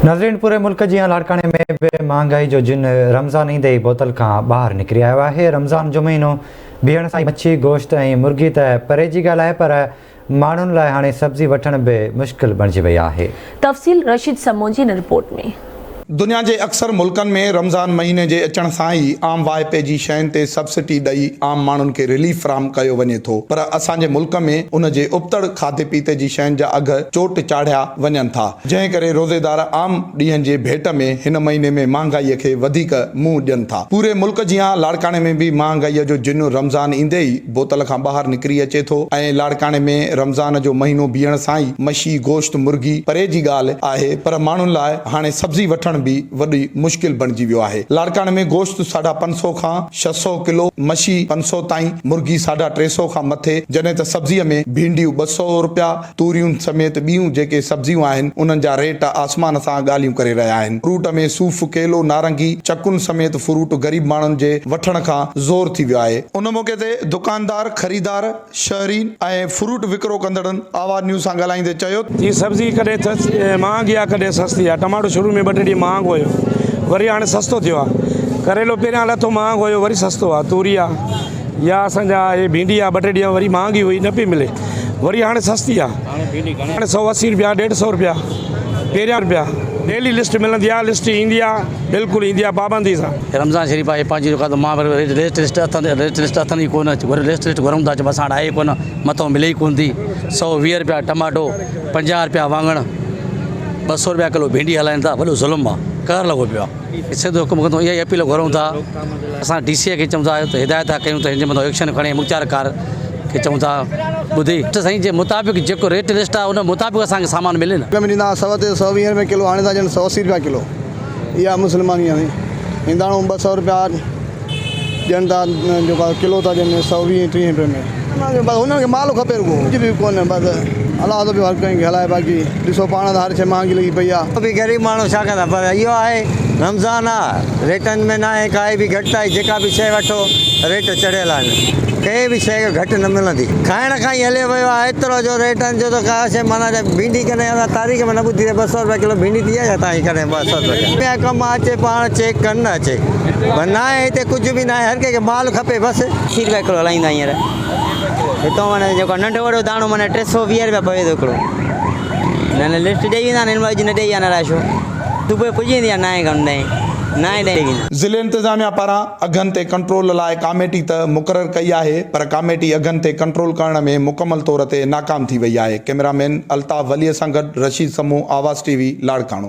ناظرين پوري ملڪ جيان لاڙڪاڻي ۾ به مهانگائي جو جن رمضان ايندي ئي بوتل کان ٻاهر نڪري آيو آهي رمضان جو مهينو بيهڻ سان ئي مڇي گوشت ۽ مرغي ته پري جي ڳالهه آهي پر ماڻهن لاء هاڻي سبزي وٺڻ به مشڪل بڻجي وئي آهي. تفصيل رشيد سمون جي هن رپورٽ ۾. دنيا جي اڪثر ملڪن ۾ رمضان مهيني جي اچڻ سان ئي عام واهپي جي شين تي سبسڊي ڏئي عام ماڻهن کي رليف فراهم ڪيو وڃي ٿو پر اسان جي ملڪ ۾ ان جي ابتڙ کاڌي پيتي جي شين جا اگهه چوٽ چاڙهيا وڃن ٿا جنهن ڪري روزيدار عام ڏينهن جي ڀيٽ ۾ هن مهيني ۾ مهانگائي کي وڌيڪ منهن ڏين ٿا. پوري ملڪ جيان لاڙڪاڻي ۾ به مهانگائي جو جن رمضان ايندي ئي بوتل کان ٻاهر نڪري اچي ٿو ۽ لاڙڪاڻي ۾ رمضان جو مهينو بيهڻ سان ئي مشي، گوشت، مرغي پري جي ڳالهه آهي پر ماڻهن لاء هاڻي سبزي وٺڻ به وڏي مشڪل بڻجي ويو آهي. لاڙڪاڻي ۾ گوشت ساڍا 500 کان 600 ڪلو، مشي 500 تائين، مرغي ساڍا 300 کان مٿي، جڏهن ته سبزي ۾ ڀينڊيون 200 رپيا، توريون سميت ٻيون جيڪي سبزيون آهن انهن جا ريٽ آسمان سان ڳالهيون ڪري رهيا آهن. فروٽ ۾ صوف، ڪيلو، نارنگي، چڪن سميت فروٽ غريب ماڻهن جي وٺڻ کان زور ٿي ويو آهي. ان موقعي تي دڪاندار، خريدار، شهرين ۽ فروٽ وڪرو ڪندڙن آواز نيوز سان ڳالهائيندي چيو ته. جي سبزي ڪڏهن مهانگي آهي ڪڏهن سستي آهي ٽماٽو شروع ۾ ٻه ٽي ڏينهن مهانگو هيو وري هاڻي سستو ٿيو آهي ڪريلو پهريان لٿو مهانگو هيو وري سستو آهي توري آهي يا اسان جا هي ڀينڊي آهي ٻه ٽي ڏينهن وري مهانگي هئي نه پئي ملي وري هاڻي سستي آ هاڻي 180 روپيا 150 روپيا پهريان روپيا ڊيلي لسٽ ملندي آ لسٽ ايندي آ بلڪل ايندي آ پابندي سان. رمضان شريف آهي پنهنجي جيڪو آ مان وري ريٽ لسٽ اٿن ريٽ لسٽ اٿن ئي ڪونه وري ريٽ لسٽ گهرون ٿا چون اسان وٽ آهي ئي ڪونه مٿو ملي ئي ڪونه ٿي 120 روپيا ٽماٽو 50 روپيا واڱڻ 200 روپيا ڪلو ڀينڊي هلائين ٿا وڏو ظلم آ قهر لڳو پيو آ سڌو حڪم ڪندو اها ئي اپيل گهرون ٿا اسان ڊي سي کي چئون ٿا ته هدايت ٿا ڪيون ته هن جي مٿان ايڪشن کڻي مختيار ڪار کي چئون ٿا ٻڌي ته سائين جي مطابق جيڪو ريٽ لسٽ آهي ان مطابق اسان کي سامان ملي نه. اڳ ۾ ڏيندا هئا سوا تي 120 روپيا ڪلو هاڻي ٿا ڏين 180 روپيا ڪلو اها مسلماني آهي هنداڻو 200 روپيا ڏين ٿا جيڪو آهي ڪلو ٿا ڏين 120 30 روپئي ۾ بس هنن کي مال کپي رڳو ڪجهه به ڪونه بس الله ٿو پيو هر ڪنهن کي هلائي باقي ڏسو پاڻ ته هر شيء مهانگي لڳي پئي آهي. به غريب ماڻهو ڇا ڪندا پر اهو آهي رمضان آ ريٽن ۾ ناهي ڪائي به گهٽتائي جيڪا به شيء وٺو ريٽ چڙهيل آهن ڪنهن به شيء کي گهٽ نه ملندي. کائڻ کان ئي هليو ويو آهي ايترو جو ريٽن جو ته ڪا شيء معنيٰ ته ڀينڊي ڪڏهن اسان تاريخ ۾ نه ٻڌي ته 200 روپيا ڪلو ڀينڊي ٿي آهي ڇا تائين ڪڏهن 200 روپيا ڪلو. ڪم اچي پاڻ چيڪ ڪن نه اچي پر ناهي هتي ڪجهه به ناهي هر ڪنهن کي مال کپي بس. 80 روپيا ڪلو هلائيندا هينئر هتو معنيٰ جيڪو ننڍو وڏو داڻو معنيٰ 320 روپيا پوي ٿو هڪڙو. نه نه لسٽ ڏئي ويندا آهن اڄ نه ڏئي ويا آهن الائي ڇو صبح جو پڄي ويندي آهي نائين کان ڏهين نائين ڏئي ويندا. ضلعي انتظاميا پاران اگهن تي ڪنٽرول لاء ڪاميٽي ته مقرر ڪئي آهي پر ڪاميٽي اگهن تي ڪنٽرول ڪرڻ ۾ مڪمل طور تي ناڪام ٿي وئي آهي، ڪئميرا مين الطاف ولي سان گڏ رشيد سمون، آواز ٽي وي، لاڙڪاڻو.